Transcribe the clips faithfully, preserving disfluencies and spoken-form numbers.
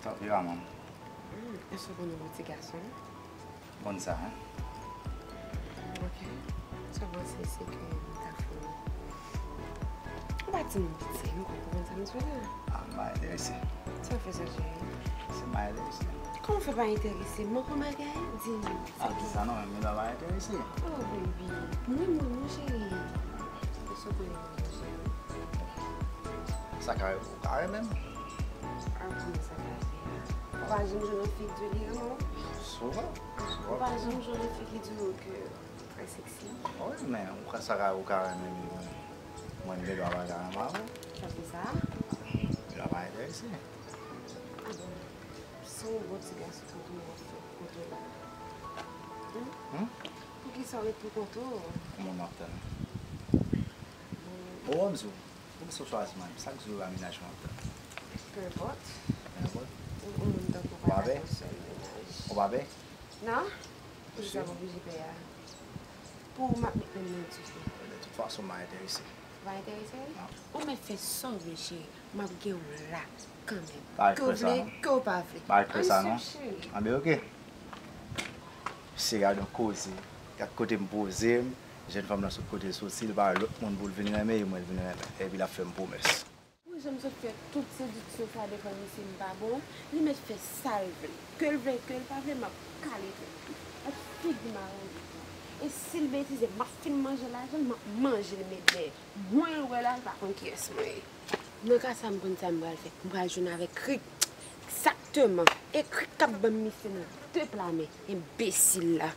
Tanpri, manman. Hmm, èske w konn yon bon ti gason? Konn sa, en? Ok. Sa w panse se ke m ta fè w? Ou pa timoun piti, m kwè w konprann sa m di w la. Ah, m pa enterese. Sa w fè sa, cheri? Se m pa enterese. Kòman w fè pa enterese? Manke yon bagay? Di m. Ah, di sa non, men m pa enterese. Oh, baby. Mwen, mwen, mwen, cheri. Èske w konnen mwen, cheri? Sa ka, ou ka renmen m? Ah, kòman sa ka fè a? Ou pa janm jwenn yon fi ki di w li renmen w? Souvan. Souvan. Ou pa janm jwenn yon fi ki di w ke ou trè seksi? Wi, men ou ka, sa ka, ou ka renmen m, mwen, m gen dwa pa ka renmen avè w. Sa fè sa? M pa enterese. Ah bon. Se yon bon ti gason kote w ap fè, kote w la. Hmm? Hmm? Poukisa w ret pou kont ou? Kòman m ap tann? Bon. Bon, m di w, poukisa w chwazi mwen? Chak jou a mennaj mwen ap tann. Peu importe. Peu importe. Yon, yon moun tankou w pa ka gen yon sèl mennaj. Ou pa pè? Non. Poukisa m oblije pè a? Pou ou m ap met men m nan tou. De tout fason, m pa enterese. Ou pa enterese? Non. Ou mèt fè sa w vle, cheri. M ap gen w la kanmenm. Ke w vle, ke w pa vle. Pa kwè sa non. Ann swiv, cheri. Anben, ok. Se gade yon koze. Gad kote m poze m. Jèn fanm nan sot kote l soti, li pa wè lòt moun pou l vin renmen, e mwen l vin renmen. Epi l ap fè m pwomès. Ou janm sot fè tout sediksyon sa devan misye, m pa bon. Li mèt fè sa l vle. Ke l vle, ke l pa vle, m ap kale tèt li. Ak figi maronn li tou. E si l betize, m ap fin manje lajan l, m ap manje l met dèyè. Mwen l wè la, l pa konn kiyès mwen ye. Nan ka sa, m konn sa m pral fè. M pral jwenn avèk Krik. Egzakteman. E Krik k ap ban m misye nan de pla men. Enbesil la.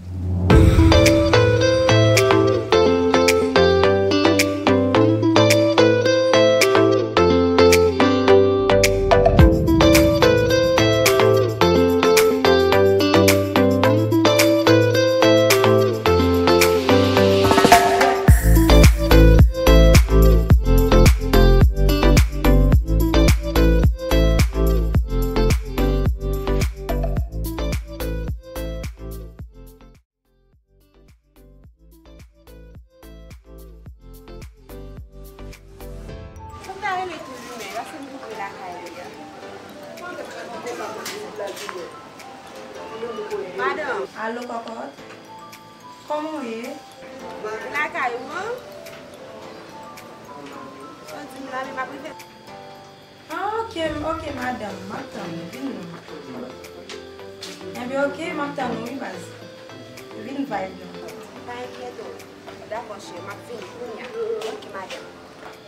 Fòk ta rele tou limen, paske m tou pre lakay li a. Madanm. Alo, kòkòt. Kòman w ye? Mwen lakay ou an. Sa w di m la, men m ap rive. Ah, ok, ok, madanm, m ap tann ou, vin non. Enben, ok, m ap tann ou, wi, baz. Vin vibe non. Pa enkyete w. Dakò, cheri, m ap vini kounye a. Ok, madanm.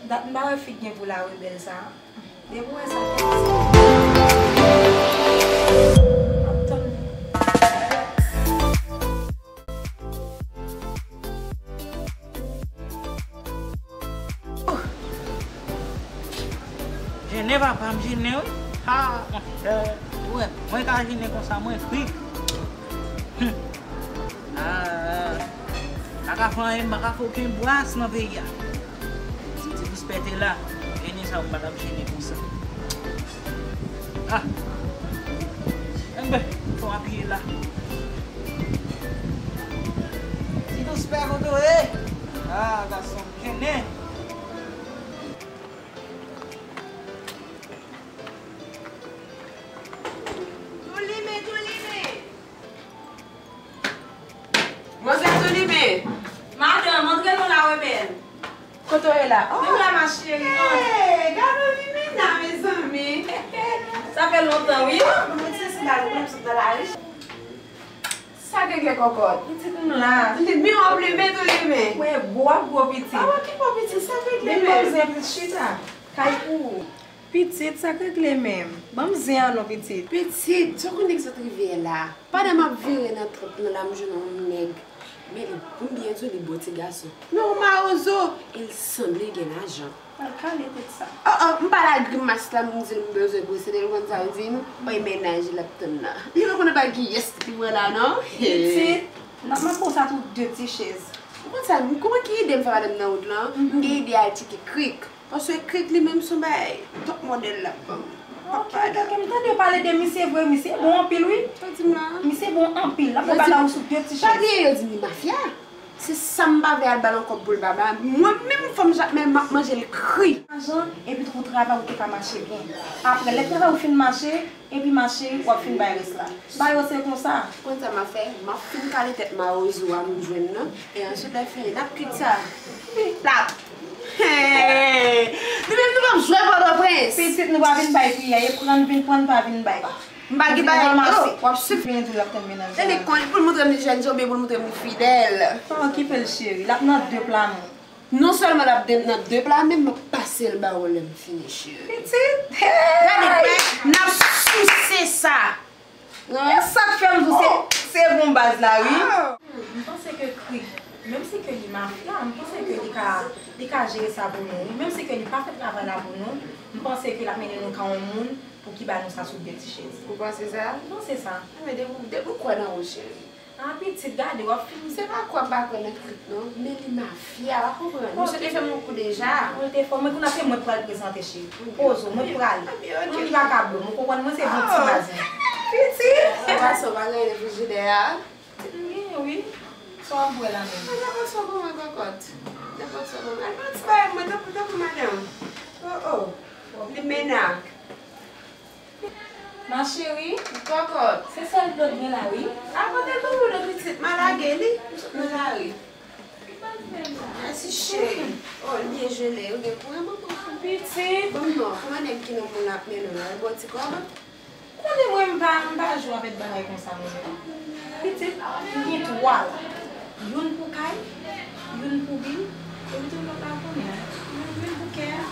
Dat m pa wè fi k gen pou la rebèl sa. Depi w wè sa, kèt. M ap tann ou. Jennen papa m jennen wi. Ha, monchè, ou wè, mwen ka jennen konsa, mwen Krik. Hum. Ah, pa ka fè anyen, m pa ka fè okenn bras nan peyi a. Si ti plis pète la, jennen sa, m pa t ap jennen konsa. Ah. Enben, fò w apiye la. Ti dous pè kote w ye? Ah, gason, jennen. Tou limen, tou limen. Manzè tou limen. Madanm, antre non la, rebèl. Kote w ye la? Oh. Vin la, ma chérie. Hey, gade yon limena, mezanmi. Sa fè lontan, wi. Mwen ti sandal ou, mwen sot nan lari. Sa k gen kòkòt? Pitit m la. Li, men w ap limen tou limen. Wè, gwo ap gwo pitit. Ah, wè, ki gwo pitit, sa k gen men? Men ban m zen pitit chita. Kay pou ou. Pitit, sa k regle menm? Ban m zen an non, pitit. Pitit, sa w konnen ki sot rivyè la? Pandan m ap vire nan trant lan la, m jwenn yon nèg. Men li, pou m byen di w, li bo ti gason. Men yon mawozo. E l sanble gen lajan. Al kale tèt sa. Oh, oh, m pa la grimas la, m di l m bezwen posede, l konn sa l di m? Oy, mennaj li l ap tann nan. Li pa konn pa kiyès li pran la, non? Pitit, n ap mande w sa tou de ti chèz. Ou konn sa, m konprann ki ide m fè madanm nan wout lan. M gen ide al tcheke Krik. Paske Krik li menm se yon bagay top modèl l ap ban m. Ok, ok, m tande pale de misye vre, misye bon anpil wi. Sa w di m la? Misye bon anpil, l ap fè bagay ou sou de ti chèz. Pa bliye yo di m li mafya. Se sa m pa vle al ba l yon kòb pou l pa ba m. Mwen menm fanm Jakmèl m ap manje l kri. Lajan, epi tou travay ou te ka mache byen. Apre, lè travay ou fin mache, epi mache, w ap fin bay rès la. Ba yo se konsa. Konn sa m ap fè? M ap fin kale tèt mawozo a m jwenn nan. E answit lè fini, n ap kwit sa. Wi, l ap. Hey! Nou menm nou p ap jwe Pòtoprens. Pitit nou pa vin bay piyay, e pran vin pran pa vin bay. M pa gen bagay, oh, w ap swiv. Vin di l ap tann mennaj la. Tande, pou l montre m li jèn jan oubyen pou l montre m li fidèl. Pa okipe l, cheri. L ap nan de pla menm. Non sèlman l ap de-, nan de pla, men m ap pase l ba ou lè m fini, cheri. Pitit, hey! Gade, frè, n ap souse sa. E sa k fè m di w se, se bon baz la, wi. M panse ke Krik, menm si ke li mafya, m panse ke li ka, li ka jere sa pou nou, wi. Menm si ke li pa fè travay la pou nou, m panse ke l ap mennen nou ka yon moun pou ki ba nou sa sou de ti chèz. Ou panse sa? M panse sa. Enben, depi, depi w kwè nan ou, cheri. A, pitit, gade, w ap fin. Se pa kwè m pa kwè nan Krik, non, men li mafya, w ap konprann. Misye te fè m yon kou deja. Mwen te fò, mwen kounye a se mwen k pral prezante, cheri. Poze w, mwen prale. Mwen li vakabon, ou konprann, mwen se bon ti baz mwen. Pitit. Ou pa sou bagay nan frijidè a? Pitit, m genyen, wi. Sa w ap bwè la menm? Nenpòt sa w ban mwen, kòkòt. Nenpòt sa w ban mwen. Al pran ti bagay mwen, tanpri, tanpri, madanm. Oh, oh. Li menak. Ma chérie, kòkòt, se sèl dlo t gen la wi. A kote dlo pou dlo pitit, m a lage li, m sot nan lari. Mèsi cheri. Oh, l byen jele, ou gen kouran manman. Pitit. Bon non, kòman nèg ki nan moun ap mennen w la, l ba w ti kòb? Konnen mwen m pa, m pa jwe avèk bagay konsa mwen menm. Pitit, m gen twa la. Youn pou kay, youn pou bil, epi tou lòt la konnen. Youn, youn pou kè a.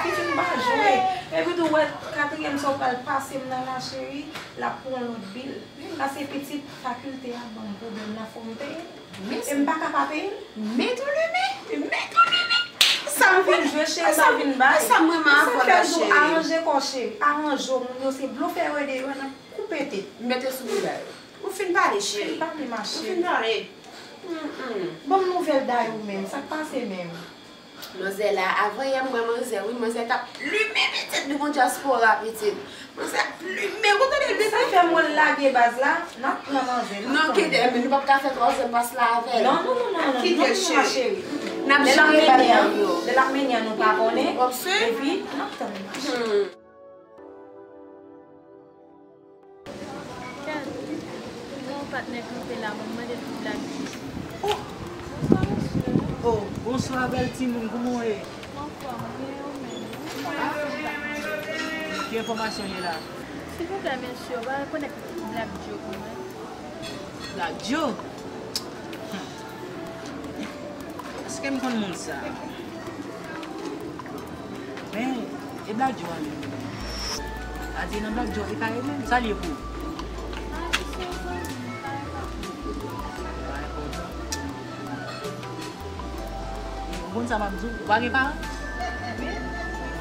Pitit m pa jwe. Epi tou wè katriyèm sa w pral pase m nan la cheri, l ap pran yon lòt bil. Paske pitit fakilte a ban m pwoblèm nan fò m peye. E m pa ka pa peye l. Met ou limen, met ou limen. Sa m vin jwe cheri, sa m vin bay. Sa m renmen avè w la cheri. Aranje kò w cheri, aranje w, moun yo se blofè yo ye deyò nan koupe tèt. Mete sou kou dayou. Ou fin pale, cheri. Fin pale, ma chérie. Ou fin pale. Ban m nouvèl dayou menm, sa k pase menm? Manzè la, avanyè m wè manzè, wi, manzè t ap limen pitit li, gon dyaspora pitit. Manzè ap limen, ou tande l depi. Sa fè mwen lage baz la, n ap pran manzè, n ap pran. Non, kite, men nou p ap ka fè twazèm pas la avè l. Non, non, non, non, non, non, ma chérie. N ap jere bagay yo. Lè l ap mennen an, nou pa konnen. Epi, n ap tann. Kèt, gen yon patnè kanpe la, mwen mande l pou Black Joe. Oh! Bonswa, mesye. Oh, bonswa, bèl timoun, kòman w ye? M anfòm, e ou menm? Ki enfòmasyon w ye la? Silvouplè, mesye, ou pa rekonèt Black Joe pou mwen? Black Joe? Hmm. Èske m konn moun sa? Men, e Black Joe a menm. A di nan Black Joe, e pa e menm, sa l ye pou ou? Ou konn sa m ap di w? Ou pa gen paran?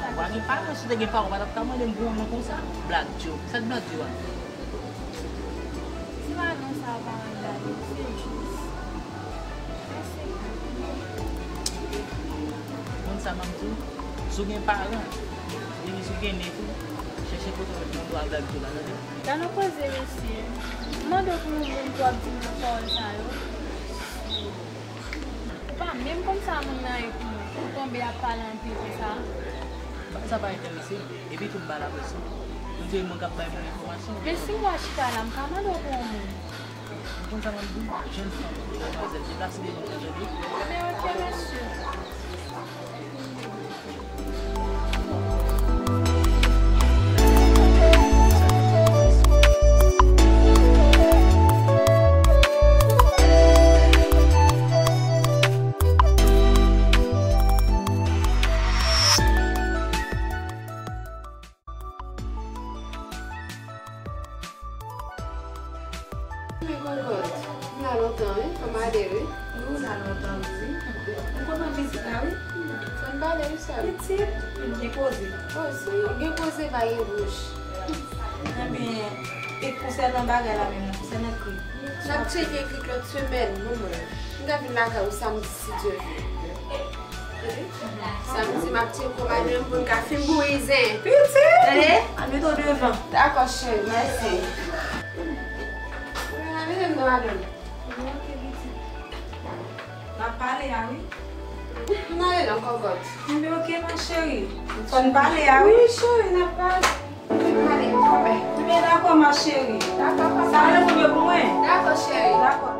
Ou pa gen paran, si w te gen paran, ou pa t ap ka mande m pou yon non konsa. Black Joe. Sa k Black Joe a? Ti madanm sa a pa anyen, se jis. Mèsi. Konn sa m ap di w, si w gen paran, epi si w gen nen tou, chèche kote w met nan do a Black Joe la, tande? Gad yon koze, mesye. M mande w pou yon moun pou w ap di m yon pawòl sa yo. Ou pa menm konn sa moun nan ye pou mwen, pou w tonbe ap pale anpil konsa. Bagay sa pa enterese m. Epi tou m pa laprès wi. Yo di mwen k ap bay moun enfòmasyon. Men si m wè chita la, m ka mande w pou yon moun. M konn sa m ap di w, jèn fanm, demwazèl, deplase devan mwen, tande? Ebyen, oke, mesye. Men kòkòt, m la lontan wi, kòm ale wi. Wi, ou la lontan wi. M kontan vizit la wi. Fò n pale wi sè m. Pitit, m gen koze. Oh, si gen koze pa gen bouch. Ebyen, e konsènan bagay la menm, konsènan Krik. N ap tcheke Krik lòt semèn, manman. M ka vin lakay ou samdi si Dye vle. Samdi m ap tcheke madanm pou n ka fin bouyi zen. Pitit! Tande? Al mete w devan. Dakò, cheri, mèsi. Mwen mete m nan madanm. Oke, pitit. N ap pale a wi. M ale non kòkòt. Enben ok ma chérie. Fò n pale a wi. Wi cheri, n ap pale. N ale, bye. Enben dakò ma chérie. Dakò Sa papa. ale pou mwen pou mwen. Dakò cheri. Dakò.